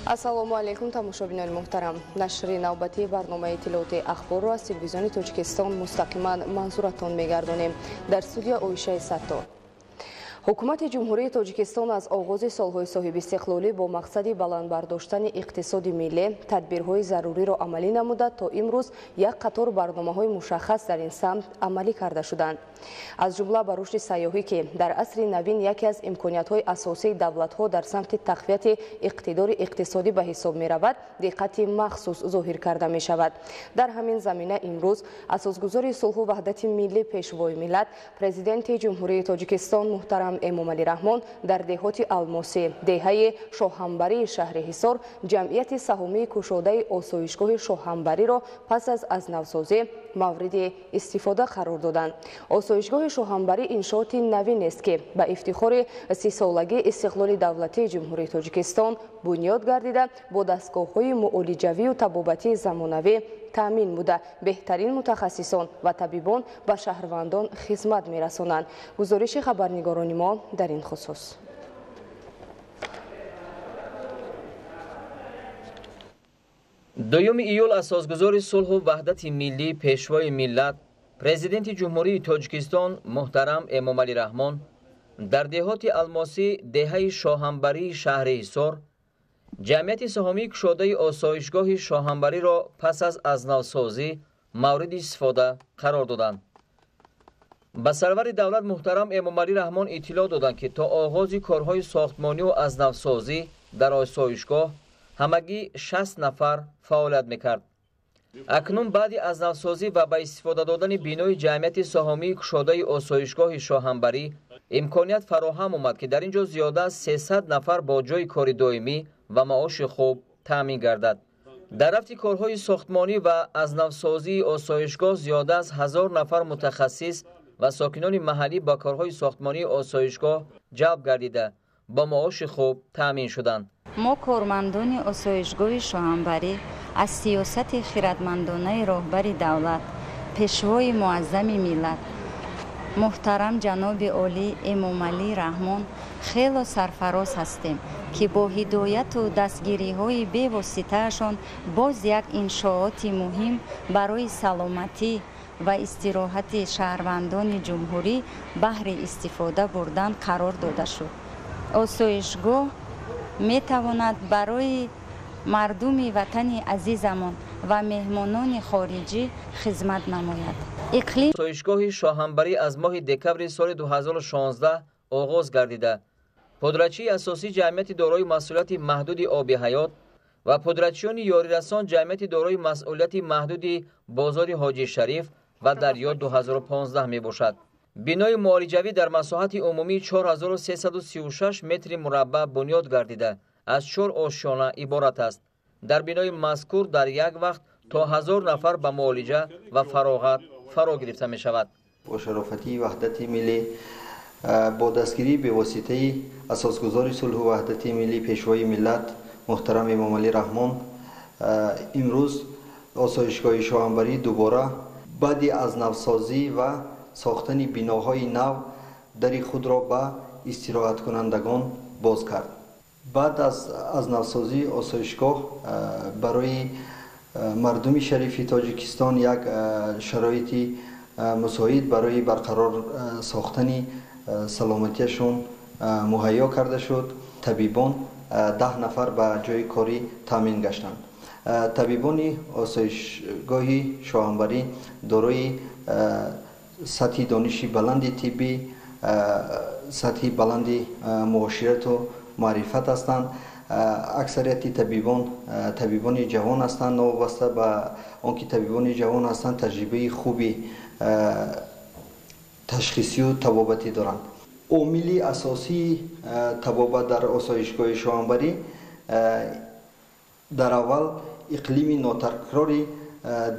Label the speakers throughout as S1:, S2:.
S1: Ассалому алайкум, тамошобинони муҳтарам. Нашри навбатии барномаи иттилооти ахборро аз телевизиони Тоҷикистон мустақиман манзуратон мегардонем. Дар студия Оишаи Саттор. Ҳукумати Ҷумҳурии Тоҷикистон аз оғози солҳои соҳибистиқлолӣ бо мақсади баланд бардоштани иқтисоди миллӣ тадбирҳои заруриро амалӣ намуда, то имрӯз як қатор барномаҳои мушаххас дар ин самт амалӣ карда шуданд. Аз ҷумла ба рушди сайёҳӣ, ки дар асри навин яке аз имкониятҳои асосии давлатҳо дар самти тақвияти иқтидори иқтисодӣ ба ҳисоб меравад, диққати махсус зоҳир карда мешавад. Дар ҳамин замина имрӯз асосгузори сулҳу ваҳдати миллӣ, Пешвои миллат, Президенти Ҷумҳурии Тоҷикистон муҳтарам Эмомалӣ Раҳмон дар деҳоти Алмосӣ, деҳаи Шоҳамбарии шаҳри Ҳисор ҷамъияти саҳомии кушодаи осоишгоҳи Шоҳамбариро пас аз навсозӣ мавриди истифода қарор доданд. Осоишгоҳи Шоҳамбарӣ иншооти навинест, ки ба ифтихори 30-солагии истиқлоли давлатии Ҷумҳурии Тоҷикистон бунёд гардида, бо дастгоҳҳои муолиҷавию табобатии замонавӣ таъмин буда, беҳтарин мутахассисон ва табибон ба шаҳрвандон хизмат мерасонанд. Гузориши хабарнигорони мо дар ин хусус.
S2: 2 июл асосгузори сулҳу ваҳдати миллӣ, Пешвои миллат, Президенти Ҷумҳурии Тоҷикистон муҳтарам Эмомалӣ Раҳмон дар деҳоти Алмосӣ, деҳаи Шоҳамбарии шаҳри Ҳисор ҷамъияти саҳомии кушодаи осоишгоҳи Шоҳамбариро пас аз навсозӣ мавриди истифода қарор доданд. Ба сарвари давлат муҳтарам Эмомалӣ Раҳмон иттилоъ доданд, ки то оғози корҳои сохтмонию аз навсозӣ дар осоишгоҳ ҳамагӣ 60 нафар фаъолият мекард. Акнун баъди аз навсозӣ ва ба истифода додани бинои ҷамъияти саҳомии кушодаи осоишгоҳи Шоҳамбарӣ имконият фароҳам омад, ки дар ин ҷо зиёда аз 300 нафар бо ҷойи кори доимӣ ва маоши хуб таъмин гардад. Дар рафти корҳои сохтмонӣ ва аз навсозии осоишгоҳ зиёда аз 1000 нафар мутахассис ва сокинони маҳаллӣ ба корҳои сохтмонии осоишгоҳ ҷалб гардида, бо маоши хуб таъмин шуданд.
S3: Мо, кормандони осоишгоҳи Шоҳамбарӣ, аз сиёсати хиратмандонаи роҳбари давлат, Пешвои муаззами миллат, муҳтарам ҷаноби олӣ Эмомалӣ Раҳмон хело сарфароз ҳастем, ки бо ҳидояту дастгириҳои бевоситаашон боз як иншооти муҳим барои саломатӣ ва истироҳати шаҳрвандони ҷумҳурӣ баҳри истифода бурдан қарор дода шуд. Осоишгоҳ метавонад барои мардуми ватани азизамон ва меҳмонони хориҷӣ хизмат намояд. Иқлим
S2: Осоишгоҳи Шоҳамбарӣ аз моҳи декабри соли 2016 оғоз гардида, пудрачии асосии ҷамъияти дорои масъулияти маҳдуди Оби ҳаёт ва пудрачиёни ёрирасон ҷамъияти дорои масъулияти маҳдуди Бозори Ҳоҷи Шариф ва Дарё 2015 мебошад. Бинои муолиҷавӣ дар масоҳати умумии 4336 метри мураббаъ бунёд гардида, аз 4 ошёна иборат аст. Дар бинои мазкур дар як вақт то 1000 нафар ба муолиҷа ва фароғат фаро гирифта мешавад.
S4: Бо шарофати ваҳдати миллӣ, бо дастгирии бевоситаи асосгузори сулҳу ваҳдати миллӣ, Пешвои миллат муҳтарам Эмомалӣ Раҳмон, имрӯз осоишгоҳи Шоҳамбарӣ дубора баъди аз навсозӣ ва сохтани биноҳои нав дари худро ба истироҳаткунандагон боз кард. Баъд аз навсозии осоишгоҳ барои мардуми шарифи Тоҷикистон як шароити мусоид барои барқарор сохтани саломатиашон муҳайё карда шуд. Табибон 10 нафар ба ҷойи корӣ таъмин гаштанд. Табибони осоишгоҳи Шоҳамбарӣ дорои сатҳи дониши баланди тиббӣ, сатҳи баланди муоширату маърифат ҳастанд. Аксарияти табибон табибони ҷавон ҳастанд. Новобаста ба он ки табибони ҷавон ҳастанд, таҷрибаи хуби ташхисию табобатӣ доранд. Омили асосии табобат дар осоишгоҳи Шоҳамбарӣ дар аввал иқлими нотакрори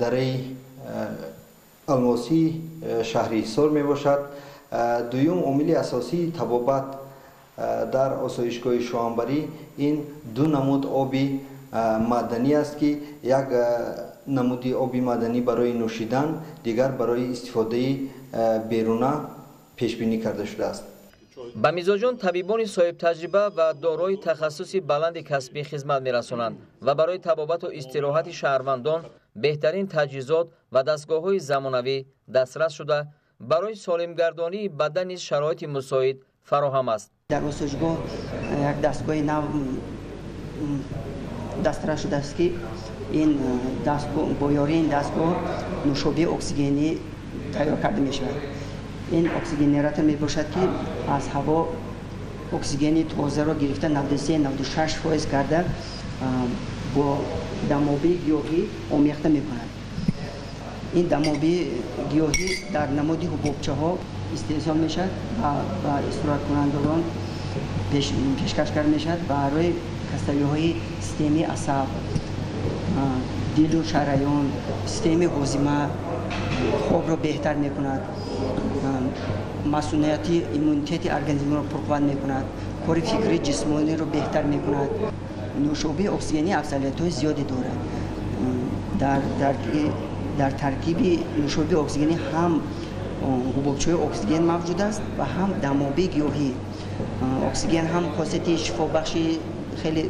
S4: дараи Алмосии шаҳри Ҳисор мебошад. Дуюм омили асосии табобат дар осоишгоҳи Шоҳамбарӣ ин ду намуд оби маъданӣ аст, ки як намуди оби маъданӣ барои нӯшидан, дигар барои истифодаи беруна пешбинӣ карда шудааст.
S2: Ба мизоҷон табибони соҳибтаҷриба ва дорои тахассуси баланди касбӣ хизмат мерасонанд ва барои табобату истироҳати шаҳрвандон беҳтарин таҷҳизот ва дастгоҳҳои замонавӣ дастрас шуда, барои солимгардонии бадан низ шароити мусоид фароҳам аст.
S5: Дар осоишгоҳ як дастгоҳи нав дастрас шудааст, ки ин дастгоҳ бо ёрии ин дастгоҳ нӯшобии оксигенӣ тайёр карда мешавад. Ин оксигенератор мебошад, ки аз ҳаво оксигени тозаро гирифта 93-96% карда бо дамобии гиёҳӣ омехта мекунад. Ин дамобии гиёҳӣ дар намуди ҳубобчаҳо истеҳсол мешавад ва ба истироҳаткунандагон пешкаш карда мешавад. Барои касалиҳои системаи асаб, дилу шараён, системаи ҳозима, хобро беҳтар мекунад, масунияти иммунитети организмро пурқувват мекунад, кори фикри ҷисмониро беҳтар мекунад. Нӯшобии оксигенӣ афзалиятҳои зиёде дорад. Дар таркиби нӯшобии оксигенӣ ҳам ҳубобчаҳои оксиген мавҷуд аст ва ҳам дамобии гиёҳӣ. Оксиген ҳам хосияти шифобахши хеле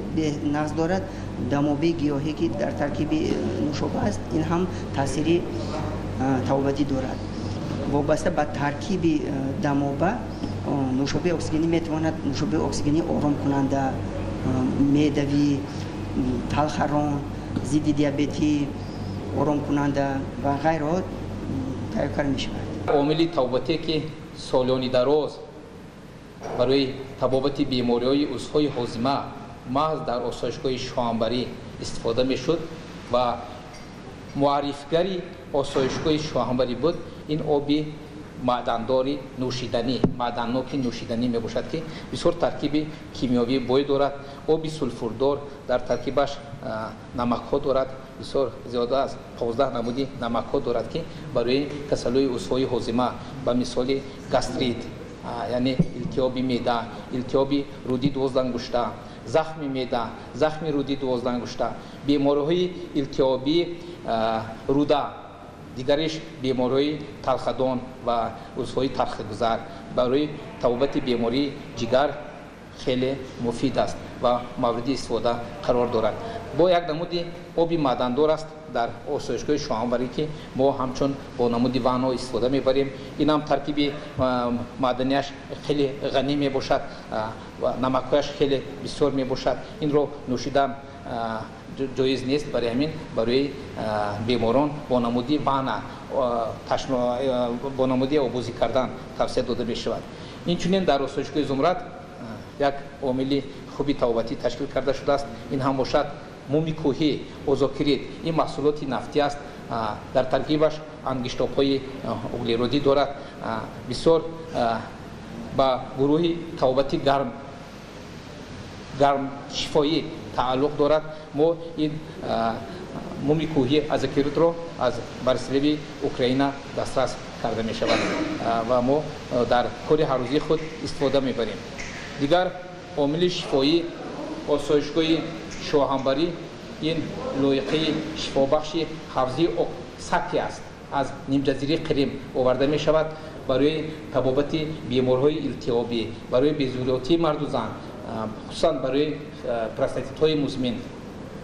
S5: нағз дорад. Дамобии гиёҳӣ, ки дар таркиби нӯшоба аст, ин ҳам таъсири табобатӣ дорад. Вобаста ба таркиби дамоба нӯшобаи оксигенӣ метавонад нӯшобаи оксигенӣ оромкунанда, меъдавӣ, талхарон, зидди диабетӣ, оромкунанда ва ғайраҳо тайёр карда мешавад.
S6: Омили табобатие, ки солёни дароз барои табобати бемориҳои узвҳои ҳозима маҳз дар осоишгоҳи Шоҳанбарӣ истифода мешуд ва муаррифгари осоишгоҳи Шоҳанбарӣ буд, ин оби маъдандори нӯшиданӣ, маъданноки нӯшиданӣ мебошад, ки бисёр таркиби кимиёвии бой дорад. Оби сулфурдор, дар таркибаш намакҳо дорад, бисёр зиёда аз 15 намуди намакҳо дорад, ки барои касалиҳои узвҳои ҳозима, ба мисоли гастрит, яъне илтиҳоби меъда, илтиҳоби рӯди дувоздаҳангушта, захми меъда, захми рӯди дувоздаҳангушта, бемориҳои илтиҳобии рӯда, дигариш бемориҳои талхадон ва узвҳои талхагузар, барои табобати бемории ҷигар хеле муфид аст ва мавриди истифода қарор дорад. Бо як намуди оби маъдандор аст дар осоишгоҳи Шоҳанбарӣ, ки мо ҳамчун бо намуди ванно истифода мебарем. Инам таркиби маъданияш хеле ғанӣ мебошад, намакҳояш хеле бисёр мебошад. Инро нӯшидан ҷоиз нест, барои ҳамин барои беморон бо намуди ванна, бо намуди обозӣ кардан тавсия дода мешавад. Инчунин дар осоишгоҳи Зумрад як омили хуби табобатӣ ташкил карда шудааст. Ин ҳам бошад муми кӯҳӣ, озокерит. Ин маҳсулоти нафтӣ аст, дар таркибаш ангиштобҳои углеродӣ дорад, бисёр ба гурӯҳи табобати гармшифоӣ тааллуқ дорад. Мо ин муми кӯҳӣ, озокеритро аз Барселеви Украина дастрас карда мешавад ва мо дар кори ҳаррӯзии худ истифода мебарем. Дигар омили шифоӣ осоишгоҳи Шоҳанбарӣ ин лоиқаи шифобахши ҳавзии Саки аст, аз нимҷазираи Қирим оварда мешавад барои табобати бемориҳои илтиҳобӣ, барои безурётии марду зан, хусусан барои простатитҳои музмин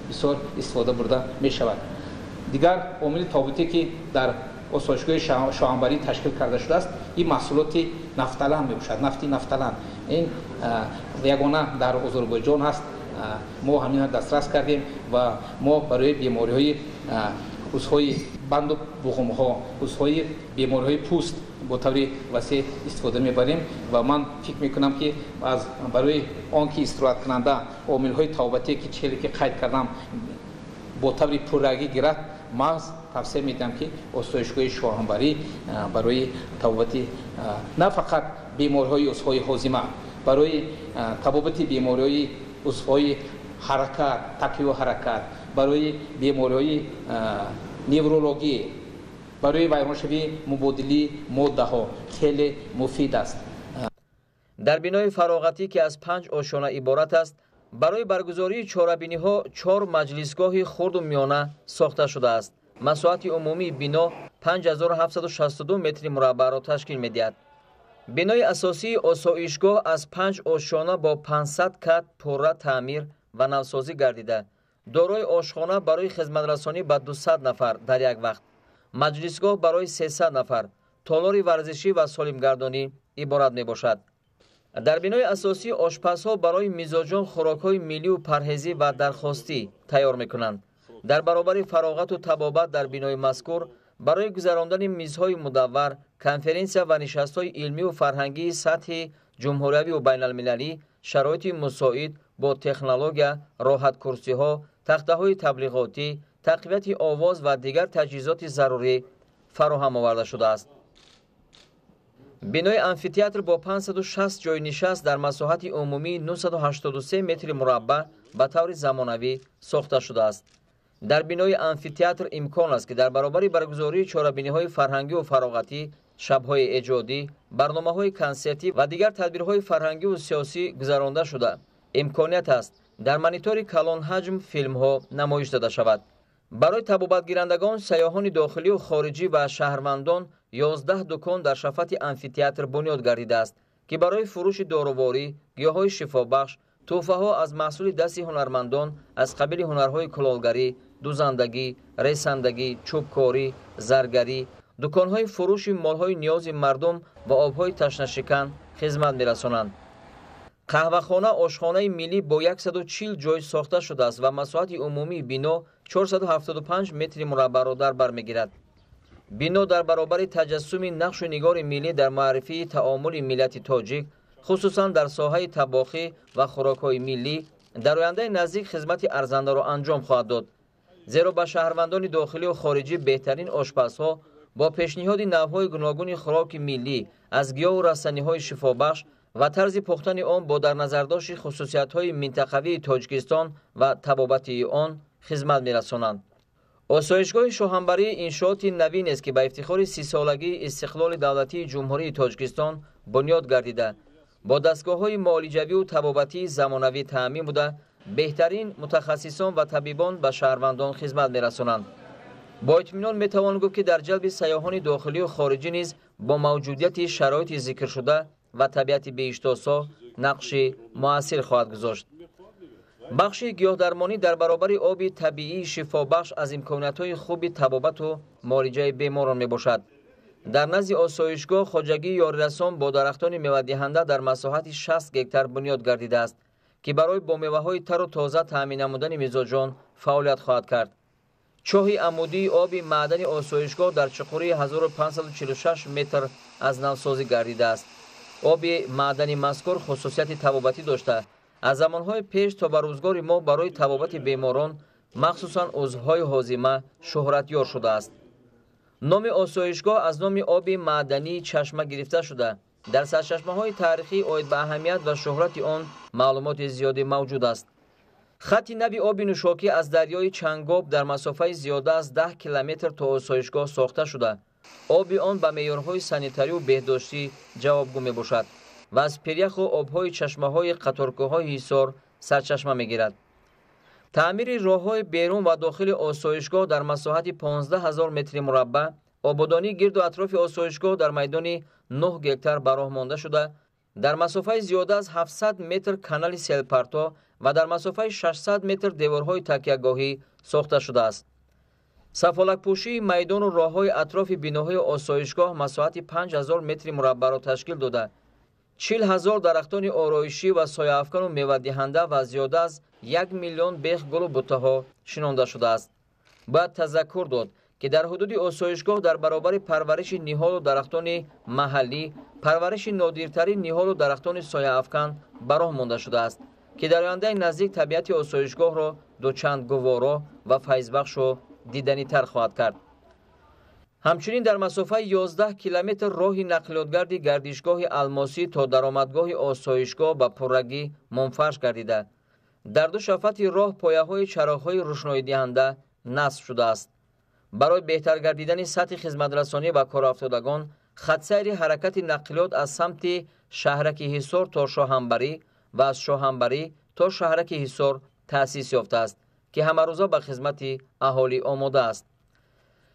S6: бисёр истифода бурда мешавад. Дигар омили табобатие, ки дар осоишгоҳи Шоҳанбарӣ ташкил карда шудааст, ин маҳсулоти нафталан мебошад, нафти нафталан. Ин ягона дар Озарбойҷон ҳаст. Мо ҳаминро дастрас кардем ва мо барои бемориҳои узвҳои банду буғумҳо, узвҳои бемориҳои пӯст бо таври васеъ истифода мебарем. Ва ман фикр мекунам, ки аз барои он ки истироҳаткунанда омилҳои табобатие, ки челе ки қайд кардам, бо таври пуррагӣ гирад, маҳз тавсия медиҳам, ки осоишгоҳи Шоҳанбарӣ барои табобати на фақат бемориҳои узвҳои ҳозима, барои табобати бемориҳои узвҳои ҳаракат, такю ҳаракат, барои бемориҳои неврологӣ, барои вайроншавии мубодилии моддаҳо хеле муфид аст.
S2: Дар бинои фароғатӣ, ки аз панҷ ошёна иборат аст, барои баргузории чорабиниҳо чор маҷлисгоҳи хурду миёна сохта шудааст. Масоҳати умумии бино 5762 метри мураббаъро ташкил медиҳад. Бинои асосии осоишгоҳ аз 5 ошёна бо 500 кат пурра таъмир ва навсозӣ гардида, дорои ошхона барои хизматрасонӣ ба 200 нафар дар як вақт, маҷлисгоҳ барои 300 нафар, толори варзишӣ ва солимгардонӣ иборат мебошад. Дар бинои асосӣ ошпазҳо барои мизоҷон хӯрокҳои миллию парҳезӣ ва дархостӣ тайёр мекунанд. Дар баробари фароғату табобат дар бинои мазкур барои гузарондани мизҳои мудаввар, конференсия ва нишастҳои илмию фарҳангии сатҳи ҷумҳуриявию байналмилалӣ шароити мусоид бо технология, роҳаткурсиҳо, тахтаҳои таблиғотӣ, тақвияти овоз ва дигар таҷҳизоти зарурӣ фароҳам оварда шудааст. Бинои амфитеатр бо 560 ҷойнишаст дар масоҳати умумии 983 метри мураббаъ ба таври замонавӣ сохта шудааст. Дар бинои амфитеатр имкон аст, ки дар баробари баргузории чорабиниҳои фарҳангию фароғатӣ, шабҳои эҷодӣ, барномаҳои консертӣ ва дигар тадбирҳои фарҳангию сиёсӣ гузаронда шуда, имконият аст дар монитори калонҳаҷм филмҳо намоиш дода шавад. Барои табобатгирандагон, сайёҳони дохилию хориҷӣ ва шаҳрвандон 11 дукон дар шафати амфитеатр бунёд гардидааст, ки барои фурӯши доруворӣ, гиёҳҳои шифобахш, тӯҳфаҳо аз маҳсули дасти ҳунармандон аз қабили ҳунарҳои кулолгарӣ, дузандагӣ, ресандагӣ, чӯбкорӣ, заргарӣ, дуконҳои фурӯши молҳои ниёзи мардум ва обҳои ташнашикан хизмат мерасонанд. Қаҳвахона ошхонаи миллӣ бо 140 ҷой сохта шудааст ва масоҳати умумии бино 475 метри мураббаъро дар бар мегирад. Бино дар баробари таҷассуми нақшу нигори миллӣ дар муаррифии таомули миллати тоҷик, хусусан дар соҳаи табохӣ ва хӯрокҳои миллӣ, дар ояндаи наздик хизмати арзандаро анҷом хоҳад дод. Зеро ба шаҳрвандони дохилию хориҷӣ беҳтарин ошпазҳо бо пешниҳоди навъҳои гуногуни хӯроки миллӣ аз гиёҳу растаниҳои шифобахш ва тарзи пухтани он бо дар назардошти хусусиятҳои минтақавии Тоҷикистон ва табобати он хизмат мерасонанд. Осоишгоҳи Шоҳамбарӣ иншооти навинест, ки ба ифтихори 30-солагии истиқлоли давлатии Ҷумҳурии Тоҷикистон бунёд гардида, бо дастгоҳҳои муолиҷавию табобатии замонавӣ таъмин буда, беҳтарин мутахассисон ва табибон ба шаҳрвандон хизмат мерасонанд. Бо итминон метавон гуфт, ки дар ҷалби сайёҳони дохилию хориҷӣ низ бо мавҷудияти шароити зикршуда ва табиати беиштосо нақши муассир хоҳад гузошт. Бахши гиёҳдармонӣ дар баробари оби табиии шифобахш аз имкониятҳои хуби табобату муолиҷаи беморон мебошад. Дар назди осоишгоҳ хоҷагии ёрирасон бо дарахтони мевадиҳанда дар масоҳати 60 гектар бунёд гардидааст, ки барои бо меваҳои тару тоза таъмин намудани мизоҷон фаъолият хоҳад кард. Чоҳи амудии оби маъдани осоишгоҳ дар чуқурии 1546 метр аз навсозӣ гардидааст. Оби маъдани мазкур хусусияти табобатӣ дошта, аз замонҳои пеш то ба рӯзгори мо барои табобати беморон, махсусан узвҳои ҳозима, шӯҳратёр шудааст. Номи осоишгоҳ аз номи оби маъдании чашма гирифта шуда, дар сарчашмаҳои таърихӣ оид ба аҳамият ва шӯҳрати он маълумоти зиёде мавҷуд аст. Хатти нави оби нӯшокӣ аз дарёи Чангоб дар масофаи зиёда аз 10 километр то осоишгоҳ сохта шуда, оби он ба меъёрҳои санитарию беҳдоштӣ ҷавобгӯ мебошад ва аз пиряху обҳои чашмаҳои қаторкӯҳҳои Ҳисор сарчашма мегирад. Таъмири роҳҳои берун ва дохили осоишгоҳ дар масоҳати 15 000 метри мураббаъ, ободонии гирду атрофи осоишгоҳ дар майдони 9 гектар ба роҳ монда шуда, дар масофаи зиёда аз 700 метр канали селпарто ва дар масофаи 600 метр деворҳои такягоҳӣ сохта шудааст. Сафолакпӯшии майдону роҳҳои атрофи биноҳои осоишгоҳ масоҳати 5000 метри мураббаъро ташкил дода, 40 000 дарахтони ороишӣ ва сояафкану мевадиҳанда ва зиёда аз 1 миллион бех гулу буттаҳо шинонда шудааст. Бояд тазаккур дод, ки дар ҳудуди осоишгоҳ дар баробари парвариши ниҳолу дарахтони маҳаллӣ, парвариши нодиртарин ниҳолу дарахтони сояафкан ба роҳ монда шудааст, ки дар ояндаи наздик табиати осоишгоҳро дучанд гуворо ва файзбахшу диданитар хоҳад кард. Ҳамчунин дар масофаи 11 километр роҳи нақлиётгарди гардишгоҳи Алмосӣ то даромадгоҳи осоишгоҳ ба пуррагӣ мунфарш гардида, дар ду шафати роҳ пояҳои чароғҳои рӯшноидиҳанда насб шудааст. Барои беҳтар гардидани сатҳи хизматрасонӣ ба корафтодагон, хатсайри ҳаракати нақлиёт аз самти шаҳраки Ҳисор то Шоҳамбарӣ ва аз Шоҳамбарӣ то шаҳраки Ҳисор таъсис ёфтааст, ки ҳамарӯза ба хизмати аҳолӣ омода аст.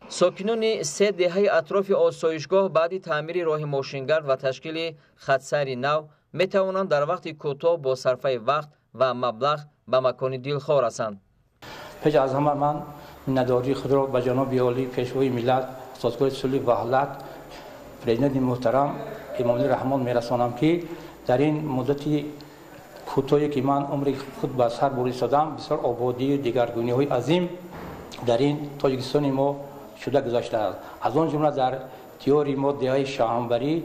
S2: Сокинони се деҳаи атрофи осоишгоҳ баъди таъмири роҳи мошингард ва ташкили хатсайри нав метавонанд дар вақти кӯтоҳ бо сарфаи вақт ва маблағ ба макони дилхоҳ расанд.
S7: Пеш аз ҳама ман миннатдории худро ба ҷаноби олӣ, Пешвои миллат, Асосгузори сулҳу ваҳдат, Президенти муҳтарам Эмомалӣ Раҳмон мерасонам, ки дар ин муддати кӯтоҳе ки ман умри худ ба сар буридам, бисёр ободию дигаргуниҳои азим дар ин Тоҷикистони мо шуда гузаштааст. Аз он ҷумла дар диёри мо, деҳаи Шоҳанбарӣ,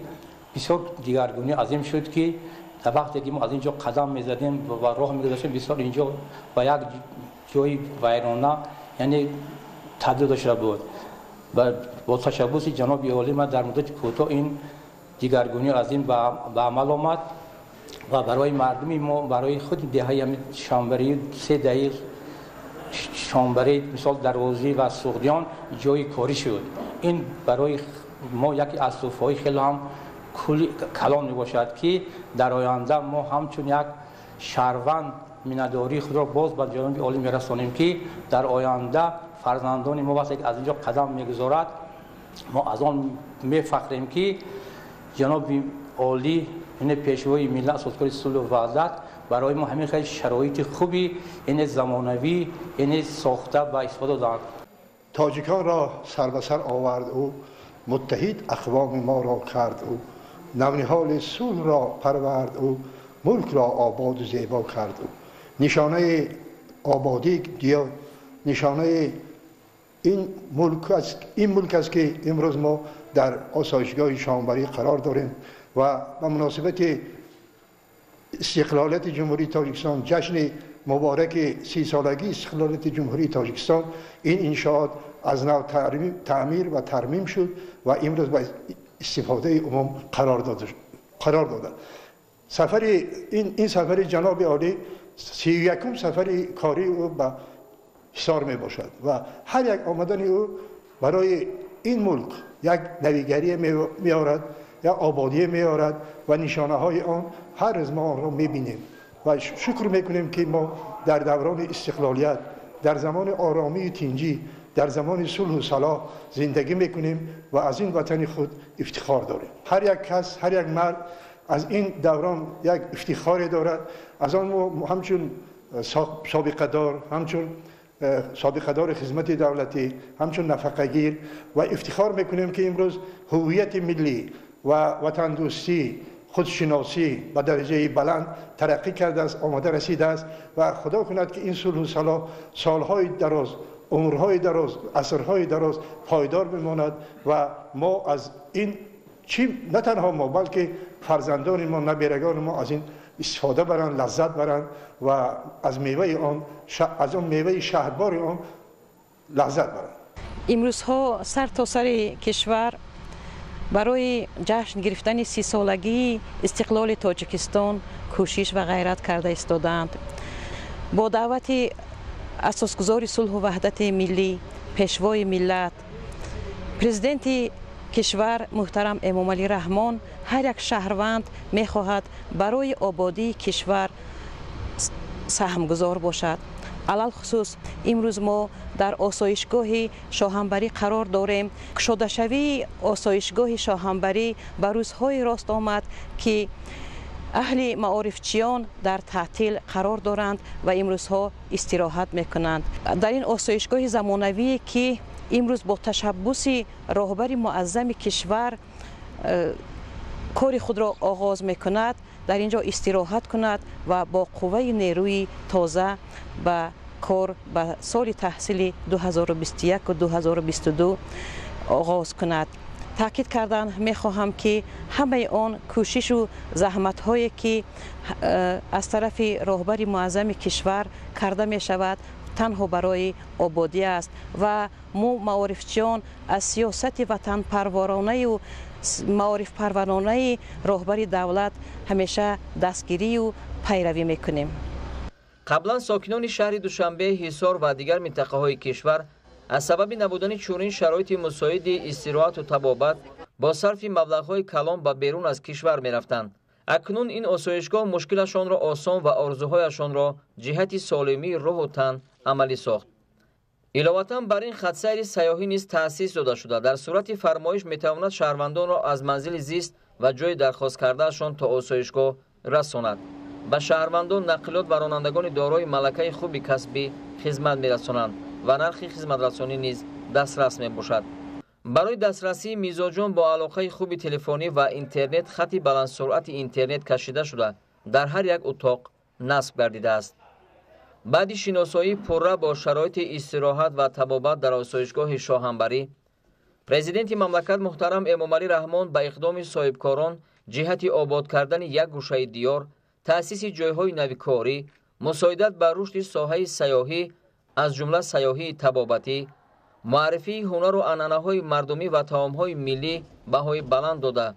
S7: бисёр дигаргунӣ азим шуд, ки дар вақте ки мо аз ин ҷо қадам мезадем ва роҳ мегузаштем, бисёр ин ҷо ба як ҷои вайрона, яъне табдил дошта буд. Бо ташаббуси ҷаноби олӣ ман дар муддати кӯтоҳ ин дигаргунӣ азим ба амал омад ва барои мардуми мо, барои худи деҳаи Шоҳанбарӣ, се деҳаи Шоҳанбарӣ, мисол Дарвозӣ ва Суғдиён, ҷои корӣ шуд. Ин барои мо яке аз туҳфаҳои хеле ҳам калон мебошад, ки дар оянда мо ҳамчун як шаҳрванд миннатдории худро боз ба ҷаноби олӣ мерасонем, ки дар оянда фарзандони мо вақте ки аз ин ҷо қадам мегузорад, мо аз он мефахрем, ки ҷаноби олӣ, яъне Пешвои миллат, Асосгузори сулҳу ваҳдат, барои мо ҳамин хел шароити хуби, яъне замонавӣ, яъне сохта ба истифода доданд.
S8: Тоҷиконро сар ба сар овард ӯ, муттаҳид ақвоми моро кард ӯ, навниҳоли сулҳро парвард ӯ, мулкро ободу зебо кард ӯ. Нишонаи ободии диёр, нишонаи ин мулк аст, ки имрӯз мо дар осоишгоҳи Шоҳанбарӣ қарор дорем ва ба муносибати истиқлолияти Ҷумҳурии Тоҷикистон, ҷашни мубораки 30-солагии истиқлолияти Ҷумҳурии Тоҷикистон, ин иншоот аз нав таъмир ва тармим шуд ва имрӯз ба истифодаи умум қарор дода. Ин сафари ҷаноби олӣ 31-ум сафари кории ӯ ба Ҳисор мебошад ва ҳар як омадани ӯ барои ин мулк як навигарие меорад, як ободие меорад ва нишонаҳои он ҳар рӯз мо онро мебинем ва шукр мекунем, ки мо дар даврони истиқлолият, дар замони оромию тинҷӣ, дар замони сулҳу салоҳ зиндагӣ мекунем ва аз ин ватани худ ифтихор дорем. Ҳар як кас, ҳар як мард аз ин даврон як ифтихоре дорад. Аз он мо ҳамчун собиқадор, ҳамчун собиқадори хизмати давлатӣ, ҳамчун нафақагир ва ифтихор мекунем, ки имрӯз ҳуввияти миллӣ ва ватандӯстӣ, худшиносӣ ба дараҷаи баланд тараққӣ кардааст, омода расидааст ва худо кунад, ки ин сулҳу салоҳ солҳои дароз, умрҳои дароз, асрҳои дароз пойдор бимонад ва мо аз ин чи на танҳо мо, балки фарзандони мо, наберагони мо аз ин истифода баранд, лаззат баранд ва аз меваи он, аз он меваи шаҳдбори он лаззат баранд.
S9: Имрӯзҳо сар то сари кишвар барои ҷашн гирифтани 30-солагии истиқлоли Тоҷикистон кӯшиш ва ғайрат карда истодаанд. Бо даъвати асосгузори сулҳу ваҳдати миллӣ, Пешвои миллат, Президенти кишвар муҳтарам Эмомалӣ Раҳмон, ҳар як шаҳрванд мехоҳад барои ободии кишвар саҳмгузор бошад. Алалхусус имрӯз мо дар осоишгоҳи Шоҳанбарӣ қарор дорем. Кушодашавии осоишгоҳи Шоҳанбарӣ ба рӯзҳои рост омад, ки аҳли маорифчиён дар таътил қарор доранд ва имрӯзҳо истироҳат мекунанд. Дар ин осоишгоҳи замонавие, ки имрӯз бо ташаббуси роҳбари муаззами кишвар кори худро оғоз мекунад, дар ин ҷо истироҳат кунад ва бо қувваи нерӯи тоза ба кор ба соли таҳсили 2021-2022 оғоз кунад. Таъкид кардан мехоҳам, ки ҳамаи он кӯшишу заҳматҳое, ки аз тарафи роҳбари муаззами кишвар карда мешавад, танҳо барои ободӣ аст ва мо маорифчиён аз сиёсати ватанпарваронаю маорифпарваронаи роҳбари давлат ҳамеша дастгирию пайравӣ мекунем.
S2: Қаблан сокинони шаҳри Душанбе, Ҳисор ва дигар минтақаҳои кишвар аз сабаби набудани чунин шароити мусоиди истироҳату табобат бо сарфи маблағҳои калон ба берун аз кишвар мерафтанд. Акнун ин осоишгоҳ мушкилашонро осон ва орзуҳояшонро ҷиҳати солимии рӯҳу тан амалӣ сохт. Иловатан бар ин хатсайри сайёҳӣ низ таъсис дода шуда, дар сурати фармоиш метавонад шаҳрвандонро аз манзили зист ва ҷои дархост кардаашон то осоишгоҳ расонад. Ба шаҳрвандон нақлиёт ва ронандагони дорои малакаи хуби касбӣ хизмат мерасонанд ва нархи хизматрасонӣ низ дастрас мебошад. Барои дастрасии мизоҷон бо алоқаи хуби телефонӣ ва интернет хати баландсуръати интернет кашида шуда, дар ҳар як утоқ насб гардидааст. Баъди шиносоии пурра бо шароити истироҳат ва табобат дар осоишгоҳи Шоҳамбарӣ, президенти мамлакат муҳтарам Эмомалӣ Раҳмон ба иқдоми соҳибкорон ҷиҳати обод кардани як гӯшаи диёр, таъсиси ҷойҳои нави корӣ, мусоидат ба рушди соҳаи сайёҳӣ, аз ҷумла сайёҳии табобатӣ, муаррифии ҳунару анъанаҳои мардумӣ ва таомҳои миллӣ баҳои баланд дода,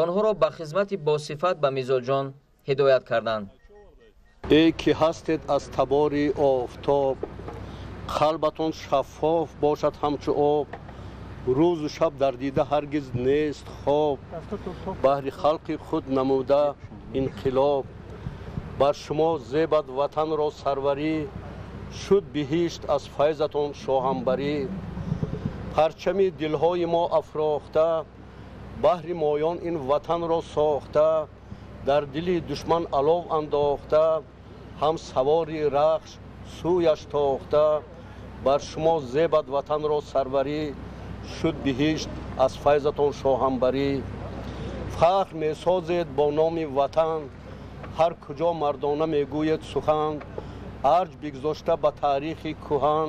S2: онҳоро ба хизмати босифат ба мизоҷон ҳидоят карданд.
S10: Эй ки ҳастед аз табори офтоб, қалбатон шаффоф бошад ҳамчу об, рӯзу шаб дар дида ҳаргиз нест хоб, баҳри халқи худ намуда инқилоб. Бар шумо зебад ватанро сарварӣ, шуд биҳишт аз файзатон шоҳамбарӣ. Парчами дилҳои мо афрохта, баҳри моён ин ватанро сохта, дар дили душман алов андохта, ҳам савори рахш сӯяш тохта. Бар шумо зебад ватанро сарварӣ, шуд биҳишт аз файзатон шоҳамбарӣ. Фахр месозед бо номи ватан, ҳар куҷо мардона мегӯед сухан, арҷ бигзошта ба таърихи кӯҳан,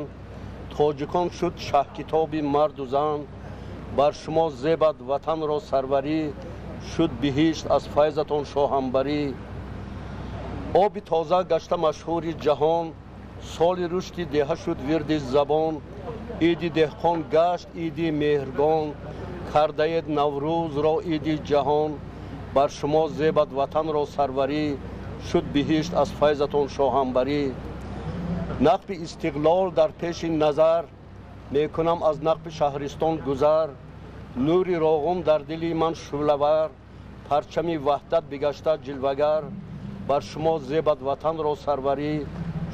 S10: тоҷикон шуд шаҳкитоби марду зан. Бар шумо зебад ватанро сарварӣ, шуд биҳишт аз файзатон шоҳамбарӣ. Оби тоза гашта машҳури ҷаҳон, соли рушди деҳа шуд вирди забон, иди деҳқон гашт иди меҳргон, кардаед Наврӯзро иди ҷаҳон. Бар шумо зебад ватанро сарварӣ, шуд биҳишт аз файзатон шоҳамбарӣ. Нақби истиқлол дар пеши назар, мекунам аз нақби шаҳристон гузар, нури роғум дар дили ман шӯълавар, парчами ваҳдат бигашта ҷилвагар. Бар шумо зебад ватанро сарварӣ,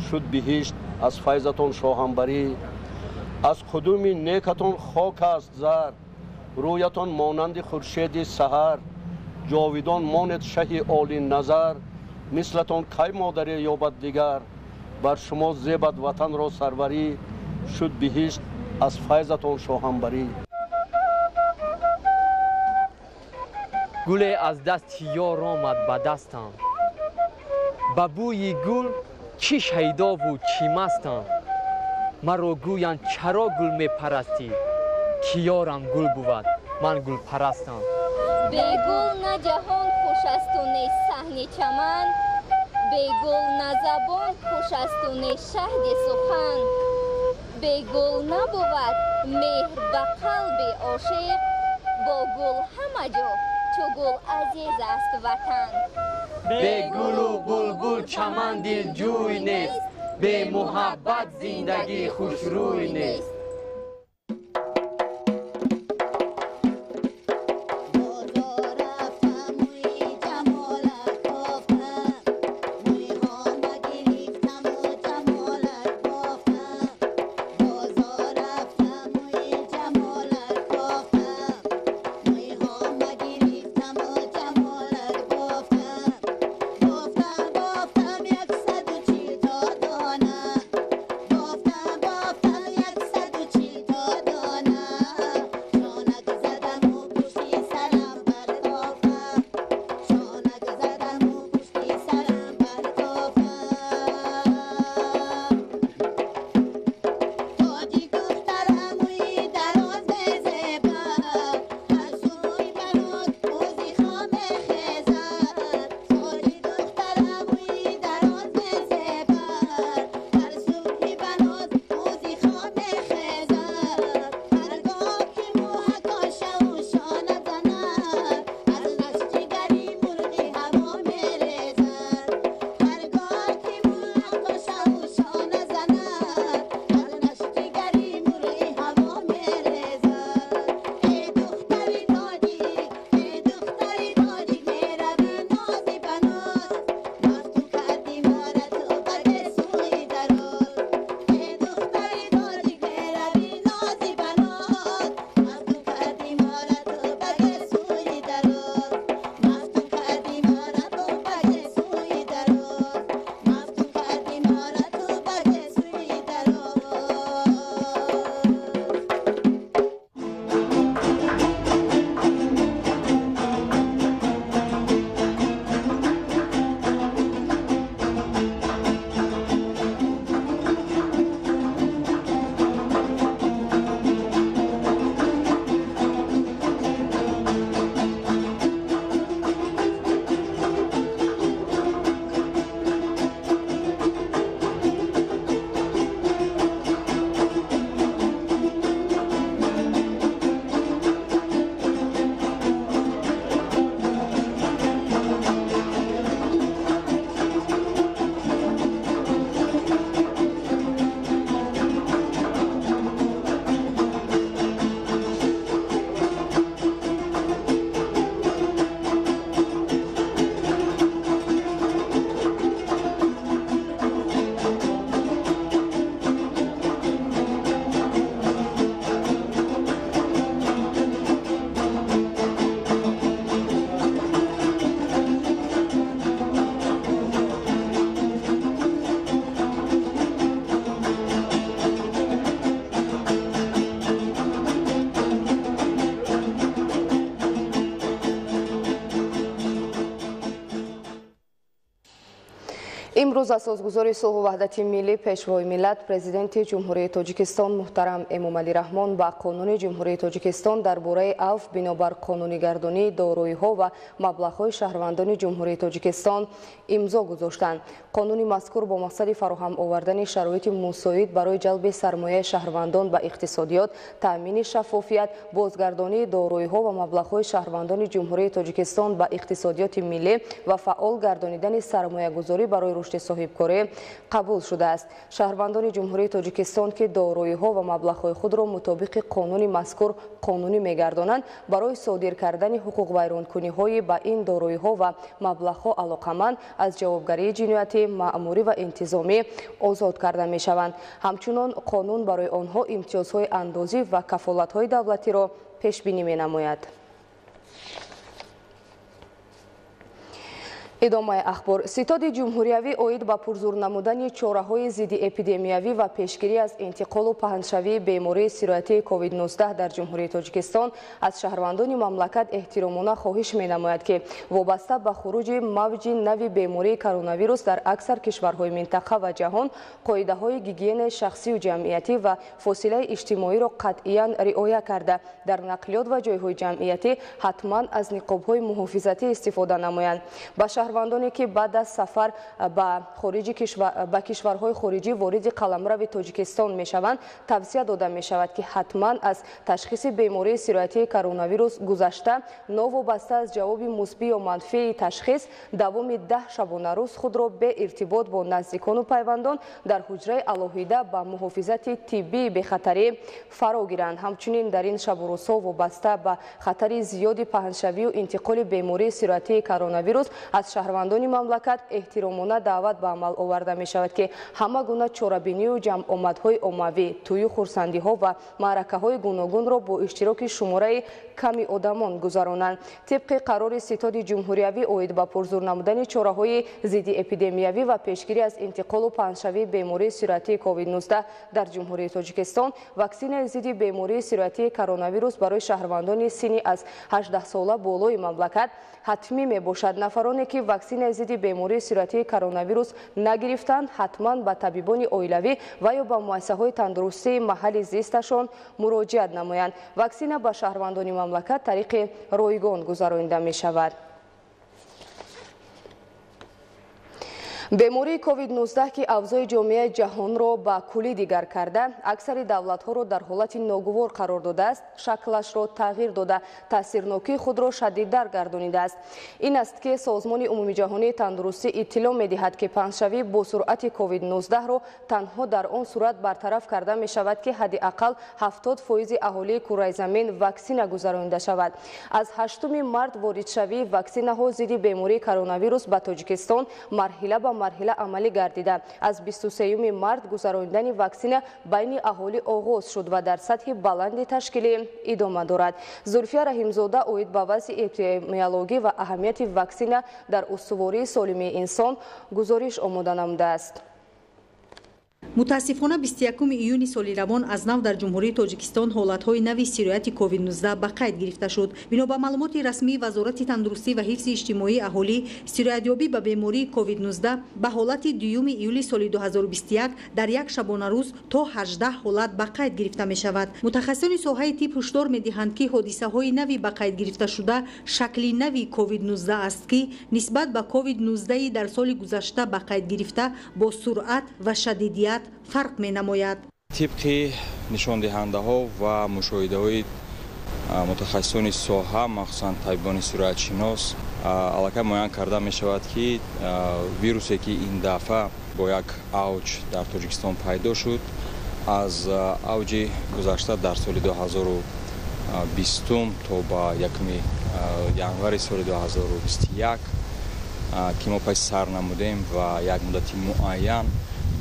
S10: шуд биҳишт аз файзатон шоҳамбарӣ. Аз қудуми некатон хок аст зар, рӯятон монанди хуршеди саҳар, ҷовидон монед шаҳи олиназар, мислатон кай модаре ёбад дигар. Бар шумо зебад ватанро сарварӣ, шуд биҳишт аз файзатон шоҳамбарӣ.
S11: Гуле аз дасти ёр омад ба дастам, ба бӯи гул чӣ шайдову чӣ мастам. Маро гӯянд чаро гул мепарастӣ, ки ёрам гул бувад, ман гулпарастам.
S12: Бегул на ҷаҳон хуш асту не саҳни чаман, бегул на забон хуш асту не шаҳди сухан. Бегул набувад меҳр ба қалби ошиқ, бо гул ҳама ҷо чу гул азиз аст ватан.
S11: Бегулу булбул чаман дилҷӯй нест, бемуҳаббат зиндагӣ хушрӯй нест.
S13: Бофтам, бофтам.
S1: Имрӯз асосгузори сулҳу ваҳдати миллӣ, пешвои миллат, президенти Ҷумҳурии Тоҷикистон муҳтарам Эмомалӣ Раҳмон ба Қонуни Ҷумҳурии Тоҷикистон дар бораи авф бинобар қонунигардонии дороиҳо ва маблағҳои шаҳрвандони Ҷумҳурии Тоҷикистон имзо гузоштанд. Қонуни мазкур бо мақсади фароҳам овардани шароити мусоид барои ҷалби сармояи шаҳрвандон ба иқтисодиёт, таъмини шаффофият, бозгардонии дороиҳо ва маблағҳои шаҳрвандони Ҷумҳурии Тоҷикистон ба иқтисодиёти миллӣ ва фаъол гардонидани сармоягузорӣ барои рушди соҳибкорӣ қабул шудааст. Шаҳрвандони Ҷумҳурии Тоҷикистон, ки дороиҳо ва маблағҳои худро мутобиқи қонуни мазкур қонунӣ мегардонанд, барои содир кардани ҳуқуқвайронкуниҳои ба ин дороиҳо ва маблағҳо алоқаманд аз ҷавобгарии ҷиноятӣ, маъмурӣ ва интизомӣ озод карда мешаванд. Ҳамчунон қонун барои онҳо имтиёзҳои андозӣ ва кафолатҳои давлатиро пешбинӣ менамояд. Идомаи ахбор. Ситоди ҷумҳуриявӣ оид ба пурзур намудани чораҳои зидди эпидемиявӣ ва пешгирӣ аз интиқолу паҳншавии бемории сироятии COVID-19 дар Ҷумҳурии Тоҷикистон аз шаҳрвандони мамлакат эҳтиромона хоҳиш менамояд, ки вобаста ба хуруҷи мавҷи нави бемории коронавирус дар аксар кишварҳои минтақа ва ҷаҳон қоидаҳои гигиенаи шахсию ҷамъиятӣ ва фосилаи иҷтимоиро қатъиян риоя карда, дар нақлиёт ва ҷойҳои ҷамъиятӣ ҳатман аз ниқобҳои муҳофизатӣ истифода намоянд. Ба шаҳрвандоне, ки баъд аз сафар ба кишварҳои хориҷӣ вориди қаламрави Тоҷикистон мешаванд, тавсия дода мешавад, ки ҳатман аз ташхиси бемории сироятии коронавирус гузашта, новобаста аз ҷавоби мусбӣ ё манфии ташхис, давоми 10 шабонарӯз худро беиртибот бо наздикону пайвандон дар ҳуҷраи алоҳида ба муҳофизати тиббии бехатарӣ фаро гиранд. Ҳамчунин дар ин шабу рӯзҳо вобаста ба хатари зиёди паҳншавию интиқоли бемории сироятии коронавирус аз шаҳрвандони мамлакат эҳтиромона даъват ба амал оварда мешавад, ки ҳама гуна чорабинию ҷамъомадҳои оммавӣ, тӯю хурсандиҳо ва маъракаҳои гуногунро бо иштироки шумораи ками одамон гузаронанд. Тибқи қарори Ситоди ҷумҳуриявӣ оид ба пурзур намудани чораҳои зидди эпидемиявӣ ва пешгирӣ аз интиқолу паҳншавии бемории сироятии COVID-19 дар Ҷумҳурии Тоҷикистон, ваксинаи зидди бемории сироятии коронавирус барои шаҳрвандони синни аз 18 сола болои мамлакат ҳатмӣ мебошад. Нафароне, ки ваксинаи зидди бемории сироятии коронавирус нагирифтанд, ҳатман ба табибони оилавӣ ва ё ба муассисаҳои тандурустии маҳалли зисташон муроҷиат намоянд. Ваксина ба шаҳрвандони мамлакат тариқи ройгон гузаронида мешавад. Бемории COVID-19, ки авзои ҷомеаи ҷаҳонро ба куллӣ дигар карда, аксари давлатҳоро дар ҳолати ногувор қарор додааст, шаклашро тағйир дода, таъсирнокии худро шадидтар гардонидааст. Ин аст, ки Созмони умумиҷаҳонии тандурустӣ иттилоъ медиҳад, ки паҳншавӣ бо суръати COVID-19-ро танҳо дар он сурат бартараф карда мешавад, ки ҳадди ақал 70% аҳолии кураи замин ваксина гузаронида шавад. Аз 8 март воридшавии ваксинаҳо зидди бемории коронавирус ба Тоҷикистон марҳила ба марҳила амалӣ гардида, аз 23 март гузаронидани ваксина байни аҳолӣ оғоз шуд ва дар сатҳи баланди ташкилӣ идома дорад. Зулфия Раҳимзода оид ба вазъи эпидемиологӣ ва аҳамияти ваксина дар устувории солимии инсон гузориш омода намудааст.
S13: Мутаассифона 21 июни соли равон аз нав дар Ҷумҳурии Тоҷикистон ҳолатҳои нави сирояти COVID-19 ба қайд гирифта шуд. Бино ба маълумоти расмии Вазорати тандурустӣ ва ҳифзи иҷтимоии аҳолӣ, сироятёбӣ ба бемории COVID-19 ба ҳолати 2 июли соли 2021 дар як шабонарӯз то 18 ҳолат ба қайд гирифта мешавад. Мутахассисони соҳаи тиб ҳушдор медиҳанд, ки ҳодисаҳои нави ба қайд гирифташуда шакли нави COVID-19 аст, ки нисбат ба COVID-19 дар соли гузашта ба қайд гирифта бо суръат ва шадидият фарқ менамояд.
S14: Тибқи нишондиҳандаҳо ва мушоҳидаҳои мутахассисони соҳа, махсусан табибони сироятшинос, аллакай муайян карда мешавад, ки вирусе, ки ин дафъа бо як авҷ дар Тоҷикистон пайдо шуд, аз авҷи гузашта дар соли 2020 то ба 1 январи соли 2021, ки мо паси сар намудем ва як муддати муайян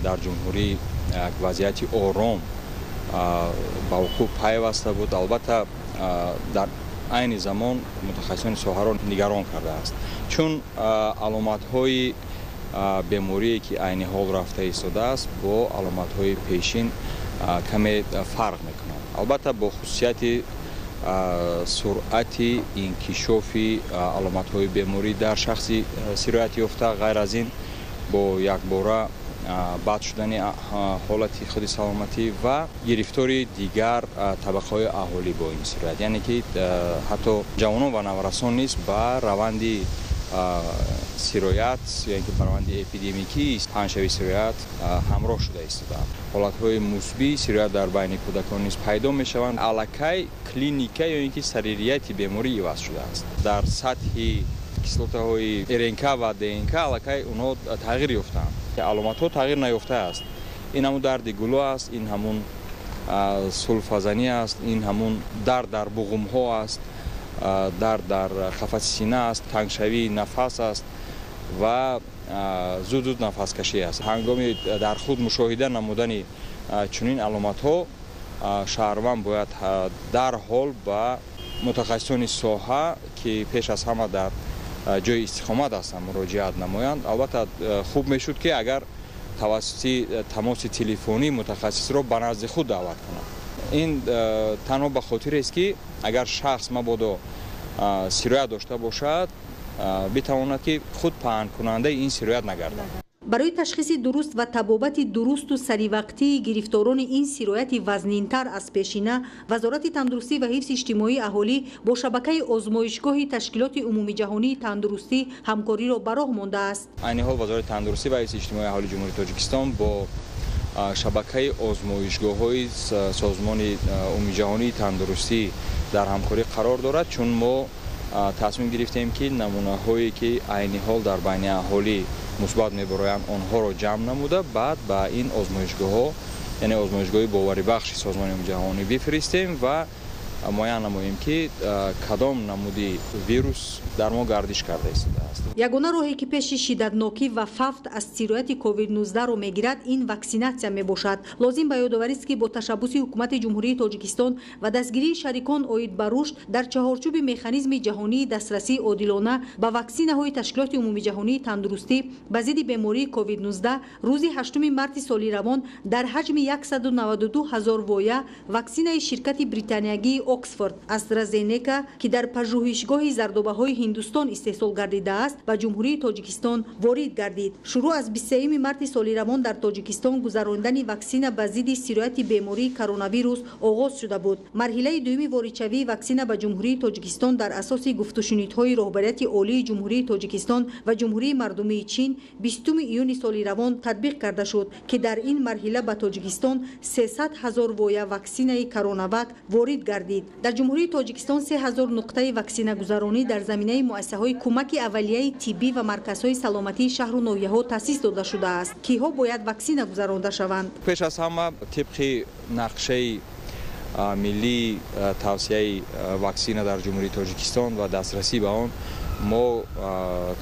S14: дар ҷумҳурӣ як вазъияти ором ба вуқӯъ пайваста буд, албатта дар айни замон мутахассисони соҳаро нигарон кардааст, чун аломатҳои беморие, ки айни ҳол рафта истодааст, бо аломатҳои пешин каме фарқ мекунанд. Албатта бо хусусияти суръати инкишофи аломатҳои беморӣ дар шахси сироятёфта, ғайр аз ин Бо якбора бад шудани ҳолати худи саломатӣ ва гирифтори дигар табақаҳои аҳолӣ бо ин сироят, яъне ки ҳатто ҷавонон ва наврасон низ ба раванди сироят, яъне ки ба раванди эпидемикии паҳншавии сироят ҳамроҳ шуда истодаанд. Ҳолатҳои мусбии сироят дар байни кӯдакон низ пайдо мешаванд. Аллакай клиника ё ин ки саририяти беморӣ иваз шудааст. Дар сатҳи кислотаҳои РНК ва ДНК аллакай онҳо тағйир ёфтаанд. Аломатҳо тағйир наёфтааст. Ин ҳамун дарди гулӯ аст, ин ҳамун сулфазанӣ аст, ин ҳамун дард дар буғумҳо аст, дард дар қафаси сина аст, тангшавии нафас аст ва зуд зуд нафаскашӣ аст. Ҳангоми дар худ мушоҳида намудани чунин аломатҳо шаҳрванд бояд дарҳол ба мутахассисони соҳа, ки пеш аз ҳама дар ҷои истиқомат ҳастанд, муроҷиат намоянд. Албатта, хуб мешуд, ки агар тавассути тамоси телефонӣ мутахассисро ба назди худ даъват кунанд. Ин танҳо ба хотирест, ки агар шахс мабодо сироят дошта бошад, битавонад, ки худ паҳнкунандаи ин сироят нагардад.
S13: Барои ташхиси дуруст ва табобати дурусту саривақтии гирифторони ин сирояти вазнинтар аз пешина, Вазорати тандурустӣ ва ҳифзи иҷтимоии аҳолӣ бо шабакаи озмоишгоҳи Ташкилоти умумиҷаҳонии тандурустӣ ҳамкориро ба роҳ мондааст.
S14: Айни ҳол Вазорати тандурустӣ ва ҳифзи иҷтимоии аҳолии Ҷумҳурии Тоҷикистон бо шабакаи озмоишгоҳҳои Созмони умумиҷаҳонии тандурустӣ дар ҳамкорӣ қарор дорад, чун мо тасмим гирифтем, ки намунаҳое, ки айни ҳол дар байни аҳолӣ мусбат мебароянд, онҳоро ҷамъ намуда, баъд ба ин озмоишгоҳҳо, яъне озмоишгоҳи боварибахши Созмони умумиҷаҳонӣ бифиристем ва муайян намоем, ки кадом намуди вирус дар мо гардиш карда истодааст.
S13: Ягона роҳе, ки пеши шиддатнокӣ ва фавт аз сирояти COVID-19-ро мегирад, ин ваксинатсия мебошад. Лозим ба ёдоварист, ки бо ташаббуси Ҳукумати Ҷумҳурии Тоҷикистон ва дастгирии шарикон оид ба рушд дар чаҳорчӯби механизми ҷаҳонии дастрасии одилона ба ваксинаҳои Ташкилоти умумиҷаҳонии тандурустӣ ба зидди бемории COVID-19 рӯзи 8 марти соли равон дар ҳаҷми 192 ҳазор воя ваксинаи ширкати британиягии Оксфорд Астразенека, ки дар пажӯҳишгоҳи зардобаҳои Ҳиндустон истеҳсол гардидааст, ба Ҷумҳурии Тоҷикистон ворид гардид. Шурӯъ аз 23 марти соли равон дар Тоҷикистон гузарондани ваксина ба зидди сирояти бемории коронавирус оғоз шуда буд. Марҳилаи дуюми воридшавии ваксина ба Ҷумҳурии Тоҷикистон дар асоси гуфтушунидҳои роҳбарияти олии Ҷумҳурии Тоҷикистон ва Ҷумҳурии Мардумии Чин 20 июни соли равон татбиқ карда шуд, ки дар ин марҳила ба Тоҷикистон 300 ҳазор воя ваксинаи Коронавак ворид гардид. Дар Ҷумҳурии Тоҷикистон 3000 нуқтаи ваксинагузаронӣ дар заминаи муассисаҳои кӯмаки аввалияи тиббӣ ва марказҳои саломатии шаҳру ноҳияҳо таъсис дода шудааст. Киҳо бояд ваксина гузаронда шаванд?
S14: Пеш аз ҳама, тибқи нақшаи миллии тавсияи ваксина дар Ҷумҳурии Тоҷикистон ва дастрасӣ ба он, мо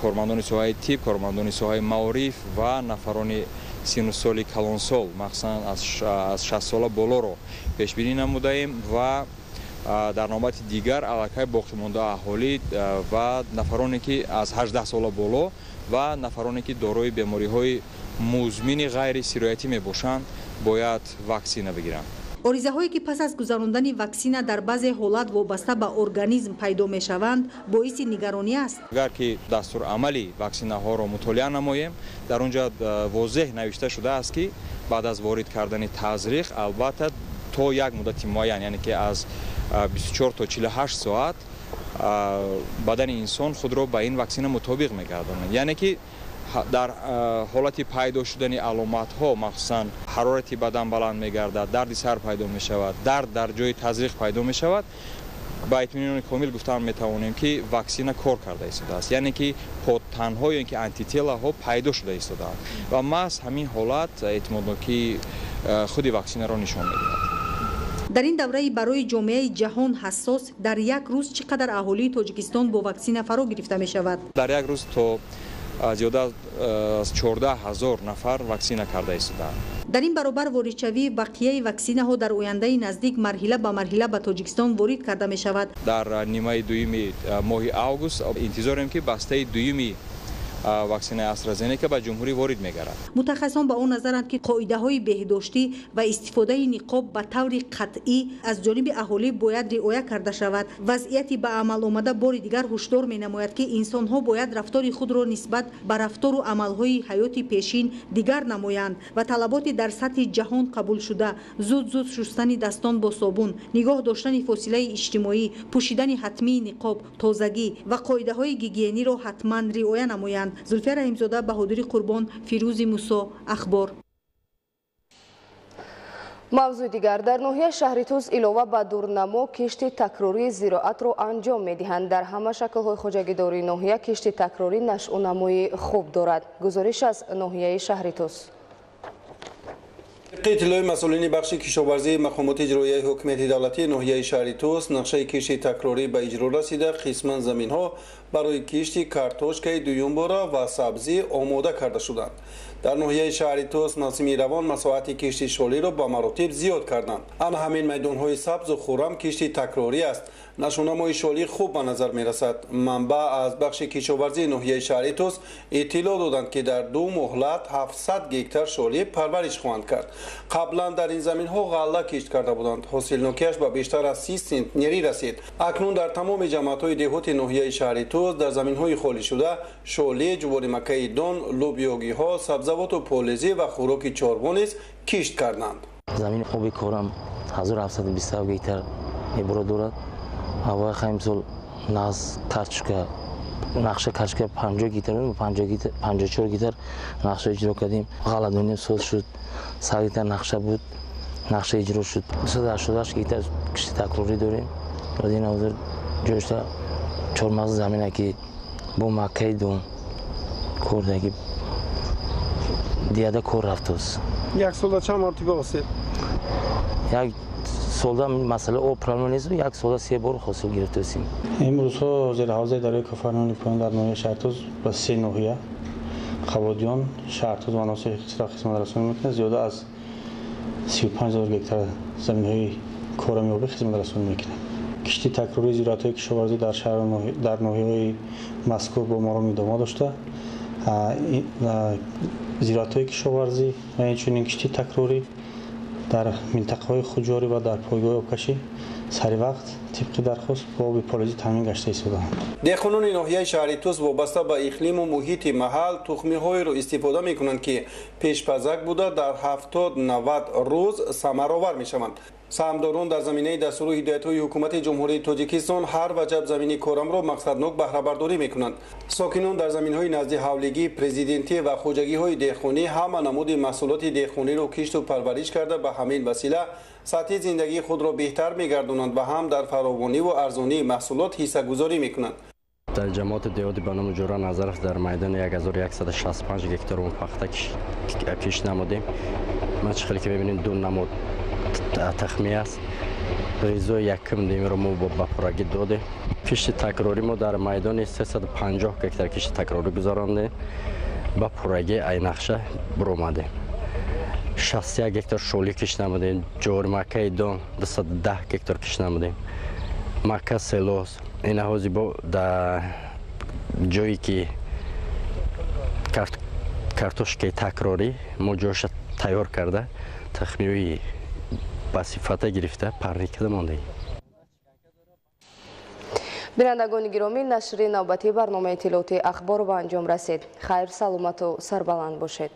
S14: кормандони соҳаи тиб, кормандони соҳаи маориф ва нафарони сину соли калонсол, махсусан аз 60 сола болоро пешбинӣ намудаем ва дар навбати дигар аллакай боқимонда аҳолӣ ва нафароне, ки аз 18 сола боло ва нафароне, ки дорои бемориҳои музмини ғайрисироятӣ мебошанд, бояд ваксина бигиранд.
S13: Оризаҳое, ки пас аз гузарондани ваксина дар баъзе ҳолат вобаста ба организм пайдо мешаванд, боиси нигаронӣ аст.
S14: Агар ки дастурамали ваксинаҳоро мутолиа намоем, дар он ҷо возеҳ навишта шудааст, ки баъд аз ворид кардани тазриқ, албатта, то як муддати муайян, яъне ки аз 24 то 48 соат бадани инсон худро ба ин ваксина мутобиқ мегардонад, яъне ки дар ҳолати пайдо шудани аломатҳо, махсусан ҳарорати бадан баланд мегардад, дарди сар пайдо мешавад, дард дар ҷои тазриқ пайдо мешавад, ба итминони комил гуфтан метавонем, ки ваксина кор карда истодааст, яъне ки подтанҳо ё ин ки антителаҳо пайдо шуда истодаанд ва маҳз ҳамин ҳолат эътимоднокии худи ваксинаро нишон медиҳад.
S13: Дар ин давраи барои ҷомеаи ҷаҳон ҳассос дар як рӯз чӣ қадар аҳолии Тоҷикистон бо ваксина фаро гирифта мешавад?
S14: Дар як рӯз то зиёда аз 14 000 нафар ваксина карда истодаанд.
S13: Дар ин баробар воридшавии бақияи ваксинаҳо дар ояндаи наздик марҳила ба марҳила ба Тоҷикистон ворид карда мешавад.
S14: Дар нимаи дуюми моҳи август интизорем, ки бастаи дуюми Ваксинаи AstraZeneca ба ҷумҳурӣ ворид мегардад.
S13: Мутахассисон ба он назаранд, ки қоидаҳои беҳдоштӣ ва истифодаи ниқоб ба таври қатъӣ аз ҷониби аҳолӣ бояд риоя карда шавад. Вазъияти ба амал омада бори дигар ҳушдор менамояд, ки инсонҳо бояд рафтори худро нисбат ба рафтору амалҳои ҳаёти пешин дигар намоянд ва талаботи дар сатҳи ҷаҳон қабулшуда, зуд-зуд шустани дастон бо собун, нигоҳ доштани фосилаи иҷтимоӣ, пӯшидани ҳатмии ниқоб, тозагӣ ва қоидаҳои гигиениро ҳатман риоя намоянд. Зулфия Раҳимзода, Баҳодури Қурбон, Фирӯзи Мусо, Ахбор.
S1: Мавзӯи дигар. Дар ноҳияи шаҳри Тӯс илова ба дурнамо кишти такрории зироатро анҷом медиҳанд. Дар ҳама шаклҳои хоҷагидории ноҳия кишти такрорӣ нашъунамои хуб дорад. Гузориш аз ноҳияи шаҳри Тӯс.
S15: Тибқи иттилои масъулини бахши кишоварзии мақомоти иҷроияи ҳукумати давлатии ноҳияи шаҳри Тӯс, нақшаи кишти такрорӣ ба иҷро расида, қисман заминҳо барои кишти картошкаи дуюмбора ва сабзӣ омода карда шуданд. Дар ноҳияи шаҳри Тӯс мавсими равон масоҳати кишти шолиро ба маротиб зиёд карданд. Ана ҳамин майдонҳои сабзу хуррам кишти такрорӣ аст. Нашъунамои шолӣ хуб ба назар мерасад. Манбаъ аз бахши кишоварзии ноҳияи шаҳри Тӯс иттилоъ доданд, ки дар ду муҳлат 700 гектар шолӣ парвариш хоҳанд кард. Қаблан дар ин заминҳо ғалла кишт карда буданд. Ҳосилнокиаш ба бештар аз 30 сентнерӣ расид. Акнун дар тамоми ҷамоатҳои деҳоти ноҳияи шаҳри Тӯс дар заминҳои холишуда шолӣ, ҷуворимакаи дон, лӯбиёгиҳо, сабзавоту полезӣ ва хӯроки чорво низ кишт карданд.
S16: Замини оби корам 1727 гектар ибора дорад. Ҳавои хаимсол наз картошка, нақша картошка 50 гектар, 54 гектар нақша иҷро кардем. Ғалладонӣ соз шуд, 100 гектар нақша буд, нақша иҷро шуд. 288 гектар кишти такрорӣ дорем. Аз ин ҳозир ҷошта чормағзи замина ки бо маккаи дон кордаги дияда кор рафтааст.
S15: Як солда чанд мартиба ҳосил?
S16: Як солда масъала об проблема нест, як солда се бор ҳосил гирифтаастем.
S17: Имрӯзҳо зери ҳавзаи дарёи Кофарниҳони поён дар ноҳияи шаҳри Тӯс ба се ноҳия Қабодиён, шаҳри Тӯс ва Носири Хисро хизматрасонӣ мекунад. Зиёда аз 35 000 гектар заминҳои корами обӣ хизматрасонӣ мекунад. Кишти такрории зироатҳои кишоварзӣ дар шаҳру дар ноҳияҳои мазкур бо маром идома дошта, зироатҳои кишоварзӣ ва инчунин кишти такрорӣ дар минтақаҳои хуҷорӣ ва дар пойгоҳи обкашӣ саривақт тибқи дархост бо оби полезӣ таъмин гашта истодаанд.
S15: Деҳқонони ноҳияи шаҳри Тӯс вобаста ба иқлиму муҳити маҳал тухмиҳоеро истифода мекунанд, ки пешпазак буда дар 70-90 рӯз самаровар мешаванд. Саҳмдорон дар заминаи дастуру ҳидоятҳои ҳукумати Ҷумҳурии Тоҷикистон ҳар ваҷаб замини корамро мақсаднок баҳрабардорӣ мекунанд. Сокинон дар заминҳои назди ҳавлигӣ, президентӣ ва хоҷагиҳои деҳқонӣ ҳама намуди маҳсулоти деҳқониро кишту парвариш карда ба ҳамин васила сатҳи зиндагии худро беҳтар мегардонанд ва ҳам дар фаровониву арзонии маҳсулот ҳиссагузорӣ мекунанд.
S18: Дар ҷамоати деҳоти ба номи Ҷӯра Назаров дар майдони 1165 гектар пахта кишт намудем. Ман чӣ хеле ки мебинем, ду намуд тахмӣ аст. Ғизои якум димро мо ба пуррагӣ додем. Кишти такрорӣ мо дар майдони 350 гектар кишти такрорӣ гузарондем, ба пуррагӣ ай нақша буромадем. 61 гектар шолӣ кишт намудем, ҷормакаи дон 210 гектар кишт намудем, мака селос. Ина ҳозир бо дар ҷое ки картошкаи такрорӣ мо ҷоша тайёр карда, тахмиҳои ба сифата гирифта парник карда мондаем.
S1: Бинандагони гиромӣ, нашри навбатии барномаи иттилоотии Ахбор ба анҷом расид. Хайр, саломату сарбаланд бошед.